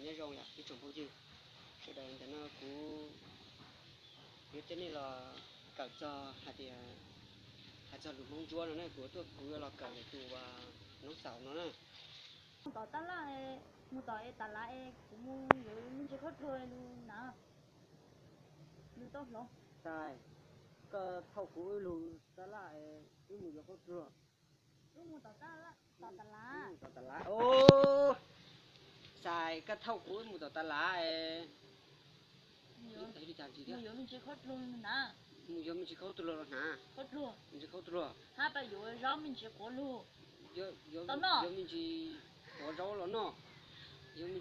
Nyob zoo ib tsoom phooj ywg sawv daws, ntawm no kuv yuav coj nej los kawm txog hais tias, hais txog lus Hmoob Ntsuab no ne, kuv tuaj kuv yuav los kawm ntawm tus noob xaum no na. Mus tom tab laj, mus tom es tas lav es kuv mus yuav me ntsis qhaub dluag lug na. Lug tau hloov. Xais, koj thauj kuv wb lug tab laj es wb mus yuav qhaub dluag. Wb mus tom tab laj, tom tas lav. Tom tas lav. Xais, koj thauj kuv wb mus tom tas lav es mus yuav me ntsis qhaub dluag los hnav. Mus yuav me ntsis qhaub dluag los hnav. Qhaub dluag. Me ntsis qhaub dluag. Hab pab yuav zaub me ntsis quav lug. Yuav me ntsis quav zaub los noj. Yuav me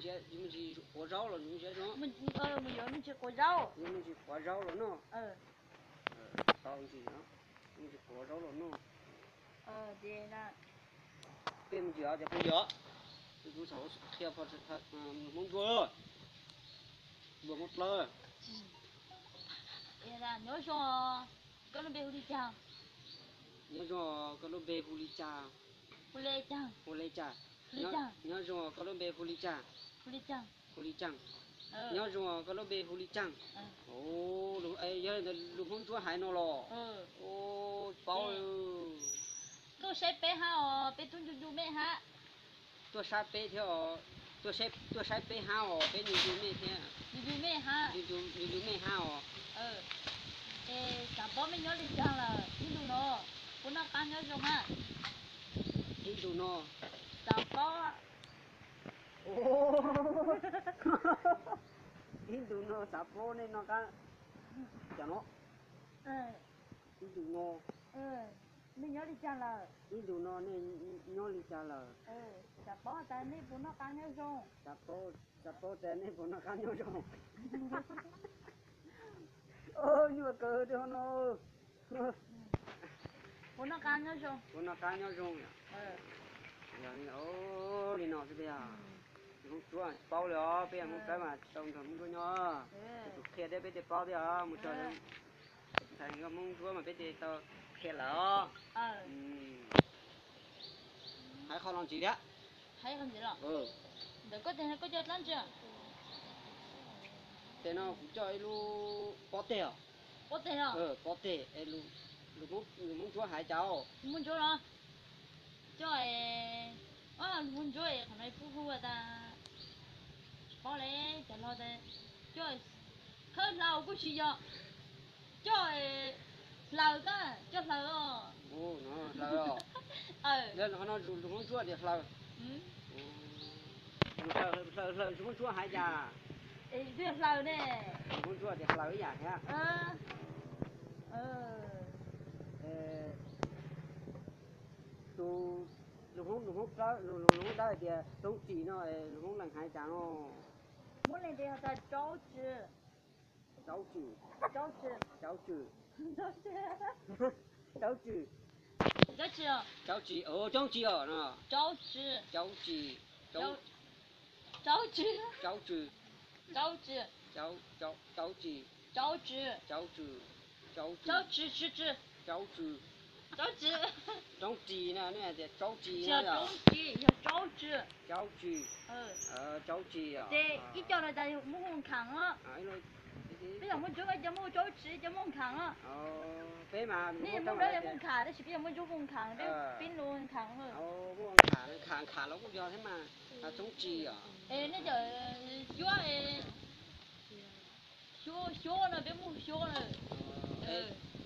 ntsis quav zaub los, mus yuav me ntsis quav zaub. Yuav me ntsis quav zaub los noj. Tau ntsis, me ntsis quav zaub los noj. Peb mus ntsis os, cov phooj ywg, kuv xav qhia Hmoob Ntsuab, Hmoob Dlawb. Nyob zoo, koj lub npe hu li cas? Nyob zoo, koj lub npe hu li cas? Hu li cas? Hu li cas? Nyob zoo, koj lub npe hu li cas? Hu li cas? Nyob zoo, koj lub npe hu li cas? Yog li ntawd lus Hmoob Ntsuab hais no los? Paub. Tuaj saib peb hab os, peb tub ncu ncu mej hab. Tuaj saib peb thiab os, tuaj saib peb hab os, peb ncu ncu mej thiab. Ncu ncu mej hab. Ncu ncu mej hab os. Es xav paub mej nyob li cas lawm ib ntus no, puas noj qab nyob zoo hab? Ib ntus no xav paub. Ib ntus no xav paub nej noj qab. Cov no, ib ntus no, nej nyob li cas lawm? Ib ntus no nej nyob li cas lawm? Xav paub tas nej puas noj qab nyob zoo. Xav paub tas nej puas noj qab nyob zoo. Nyuaj kawg tiag no. Puas noj qab nyob zoo? Puas noj qab nyob zoo? Yog li no xwb peb yog Hmoob Ntsuab paub li os, peb yog Hmoob Dlawb mas tsis tau nrog Hmoob Ntsuab nyob. Tus qhia thiab peb thiaj paub thiab os, mus txog ntawm Hmoob Ntsuab mas peb thiaj tau qhia lawm os. Hais qhov no ntxiv thiab. Ntawm koj tes no koj coj dlaab tsi? Tes no kuv coj ib lub pob teg os. Pob teg os? Pob teg, lus Hmoob Ntsuab hais cas? Hmoob Ntsuab los? Coj, lus Hmoob Ntsuab qhov no puab hu tas, tsis paub li, cov laus tas coj khawb hlaws kuj tsis yog, coj hlaws tab, coj hlaws os. Hlaws os. Qhov no lus Hmoob Ntsuab tias hlaws. Hlaws, hlaws lus Hmoob Ntsuab hais cas? Hlaws ne. Lus Hmoob Ntsuab tias hlaws ib yam thiab. Tus, lus Hmoob, lus Hmoob Dlawb, lus Hmoob Dlawb tias roob ris no, lus Hmoob Leeg hais cas no? Hmoob Leeg tias rau tsi. Rau tsi. Rau tsi. Rau tsi. Rau tsi, rau tsi os no. Rau tsi. Rau tsi. Rau tsi. Rau tsi. Rau tsi. Rau tsi. Rau tsi. Rau tsi. Rau tsi. Rau tsi. Rau tsi. Roob ris no nej hais tias rau tsi no yog? Rau tsi, yog rau tsi. Rau tsi. Rau tsi os. Ces ib co no tas yog muaj hu nkhav os. Peb yog muaj ntsuab ib co muaj hu rau tsi, ib co muaj hu nkhav os. Peb mas nej muaj ntsuab yog muaj nkhav, tab sis peb yog muaj ntsuab muaj nkhav, peb pib lus nkhav. Muaj nkhav, nkhav, nkhav los kuj yog thiab mas, roob ris os. Es nej cov xyuab, xyuab, xyuab no peb muaj xyuab lawm.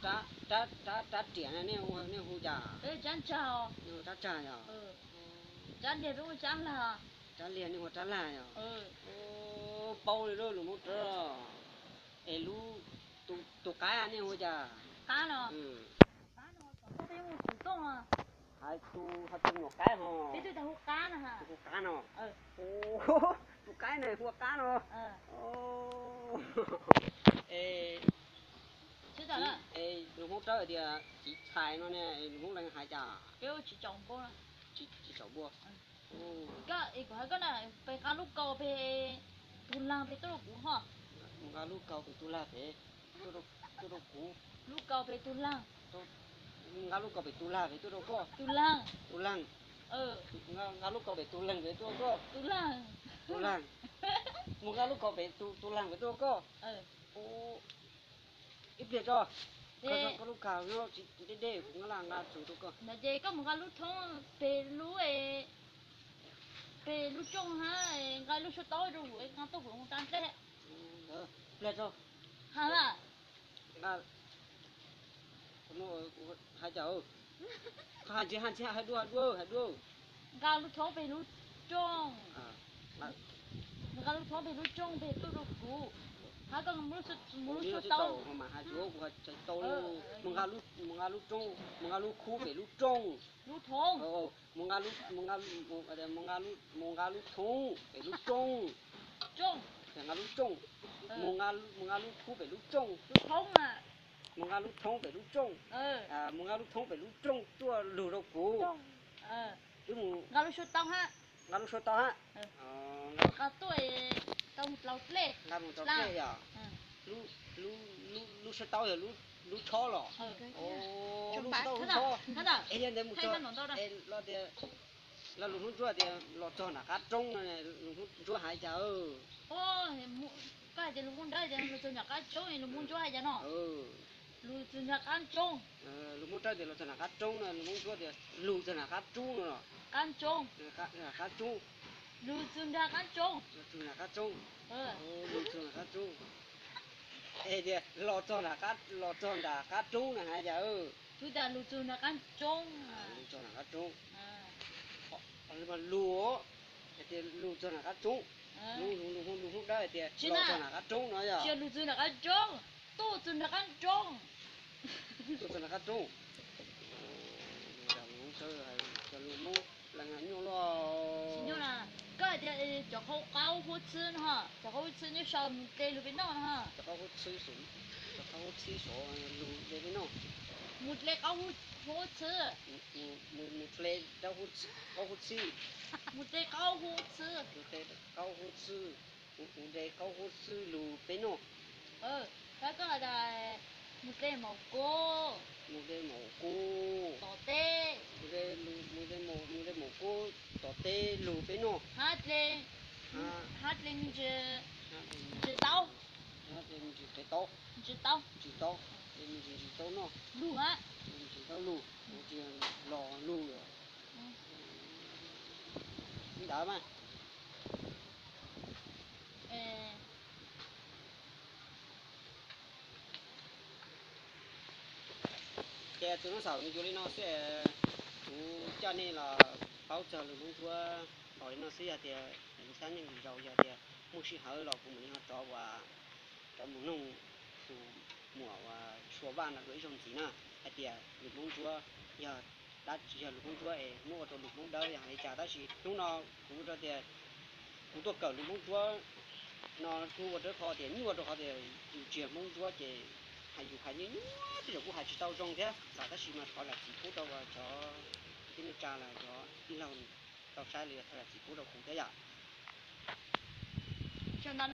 Rab, rab riam no nej hu cas? Rab ntsag. Nej hu rab ntsag yog? Rab liag peb hu rab lag. Rab liag nej hu rab lag yog? Paub li lub lus Hmoob Dlawb. Es lub, tus qaib nej hu cas? Qab no. Qab no, peb hu tus tooj. Hais tus, hais tus nyuam qaib ho. Peb twb tas hu qab no. Tus hu qab no. Tus qaib no hu qab no. Es, es lus Hmoob Dlawb tias txiv txhais no ne, lus Hmoob Leeg hais cas? Peb hu txiv tsaus npua. Txiv tsaus npua. Koj, es kuv hais koj na, peb nqa lub kaus pem tug lag pem tuaj rau kuv ho. Nqa lub kaus pem tug lag pem tuaj rau kuv. Lub kaus pem tug lag. Nqa lub kaus pem tug lag pem tuaj rau koj. Tug lag. Tug lag. Nqa lub kaus pem tug leeg pem tuaj rau koj. Tug lag. Tug lag. Mus nqa lub kaus pem tus tus lag pem tuaj koj. Ib pliag tso, koj lub kag no tsis deb deb kuv nqa laj nqa txug rau koj. Ces koj mus nqa lub thoob pem lub, pem lub rooj hab nqa lub suab taub rau kuv nqa tuaj kuv mus ta nplej. Pliag tso. Ha, hais cas, hais tsis hais tsis hais dua dua hais dua. Nqa lub thoob pem lub rooj, nqa lub thoob pem lub rooj pem tuaj rau kuv. Hab koj mus lub suab taub mas hais tsis kuv hais tsis tau. Mus nqa lub, mus nqa lub rooj, mus nqa lub khub pem lub rooj. Lub thoob. Mus nqa lub, mus nqa, mus nqa lub thoob pem lub rooj. Rooj. Nqa lub rooj. Mus nqa, mus nqa lub khub pem lub rooj. Lub thoob. Mus nqa lub thoob pem lub rooj. Mus nqa lub thoob pem lub rooj tuaj lug rau kuv. Wb mus nqa lub suab taub hab. Nqa lub suab taub hab. Nqa tuaj tau plaub dlej. Nqa mus tau dlej yom. Lub suab taub yog lub tshob los. Lub suab taub lub tshob. Es yog ntawd mus txog, los tias, los lus Hmoob Ntsuab tias los txog nram qab roob no, lus Hmoob Ntsuab hais cas? Koj hais tias lus Hmoob Dawb tias los txog nram qab roob, lus Hmoob Ntsuab hais cas no? Lus txog nram qab roob. Lus Hmoob Dawb tias los txog nram qab roob no, lus Hmoob Ntsuab tias lug txog nram qab roob no los. Qab roob. Qab roob. Lug txog nram qab roob. Lug txog nram qab roob. Lug txog nram qab roob. Es tias los txog nram qab, los txog nram qab roob no hais cas? Kuv tias lug txog nram qab roob. Lug txog nram qab roob. Lug, hais tias lug txog nram qab roob. Lus, lus, lus Hmoob Dawb hais tias los txog nram qab roob no yog. Lug txog nram qab roob. Tuaj txog nram qab roob. Tuaj txog nram qab roob. Cov lus Hmoob lees nyuaj luaj. Koj hais tias cov qhaub qaub huab txhwb no, cov qhaub huab txhwb nyob sau mus dle lug peb noj no. Cov qhaub huab txhwb, cov qhaub huab txhwb sau lug dle peb noj. Mus dle qaub huab txhwb. Mus dle qaub huab txhwb. Mus dle qaub huab txhwb. Mus dle qaub huab txhwb. Mus dle qaub huab txhwb lug peb noj. Koj hais tias mus dle maum kub. Mus dle maum kub. Tom teb. Mus dle, mus dle maum kub tom teb lug peb noj. Hab dle, hab dle me ntsis, ntsis taub. Hab dle me ntsis qe taub. Ntsis taub. Ntsis taub. Dle me ntsis ntsis taub noj. Lug hab. Ntsis taub lug, ntsis los lug. Li ntawd mas. Ces txug hnub xaum nws yuav li no xwb, kuv coj nej los paub txog lus Hmoob Ntsuab hais li no xwb. Yog tias kuv xav nyeej zaus, yog tias muaj sij hawm los kuv mam li ho rov ua, rov mus noog tus muam uas Sua Vaj no dua ib zaug ntxiv na, hais tias lus Hmoob Ntsuab yog dab tsi, yog lus Hmoob Ntsuab es muab ua rau lus Hmoob Dawb yog li cas. Tab sis hnub no kuv ua rau tias kuv tuaj kawm lus Hmoob Ntsuab no kuj ua rau qhov tias nyuaj, rau qhov tias yus tsis yog Hmoob Ntsuab ces hais yus hais nyuaj nyuaj, tej zaum kuj hais tsis tau zoo thiab. Tab sis mas thov zam txim pub rau cov kwv tij neej tsa los cov tij laug tau saib los yog thov zam txim pub rau kuv thiab yom.